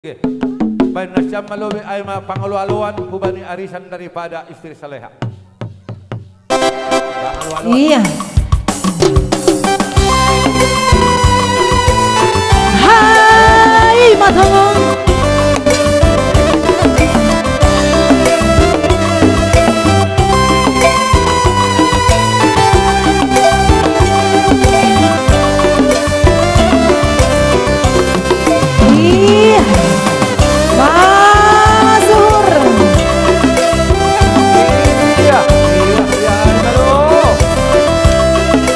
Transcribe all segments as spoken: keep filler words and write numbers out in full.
Bain na siam ma lobi ai ma pangalo-aloan hubani arisan daripada istri saleha. Pangalo-aloan. Iya. Hai, Matongong. Ih, Pak Zuhur. Iya, iya, iya, aduh.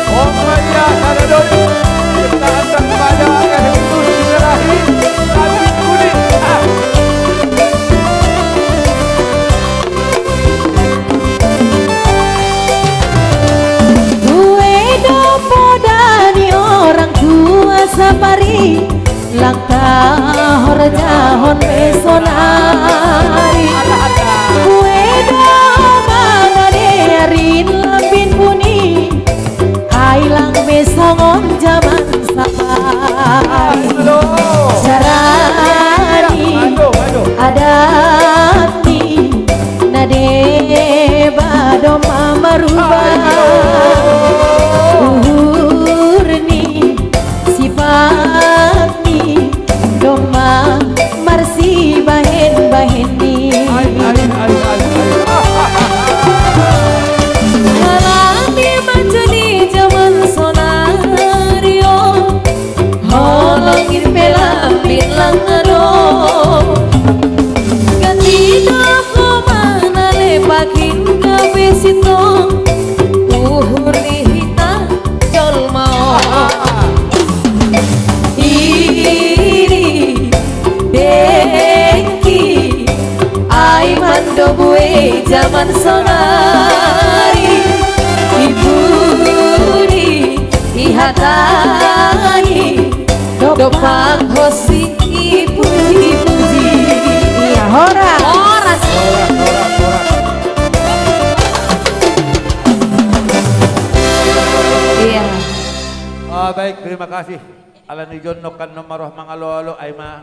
Oh, iya, ada doi. Kita hantar kepada yang itu, Bismillahirrahmanirrahim. Ah. Due do poda ni orang tua sapari, langka horjahon me sonari. Due do mana de arin lambin buni, ai lang me songon jaman sapari. Carani adatni na deba domma marubah. Uhurni sifatni domma marsibahen-bahenni. Ai, ai, ai, ai, ai. Halani manjadi jaman sonari on, holong in pe lambin lang adong. Ganti do ho mana lepakin gabe sintong, uhur ni hita jolma on. Iri dengki ai mando bue jaman sonari, i pudi i hata ni, dompak hosi i puji-puji. Iya, horas. Horas. Horas, horas, horas. Iya. Ah, baik, terima kasih. Alani i jolo nangkin na maroha mangalo-alo, ai ma.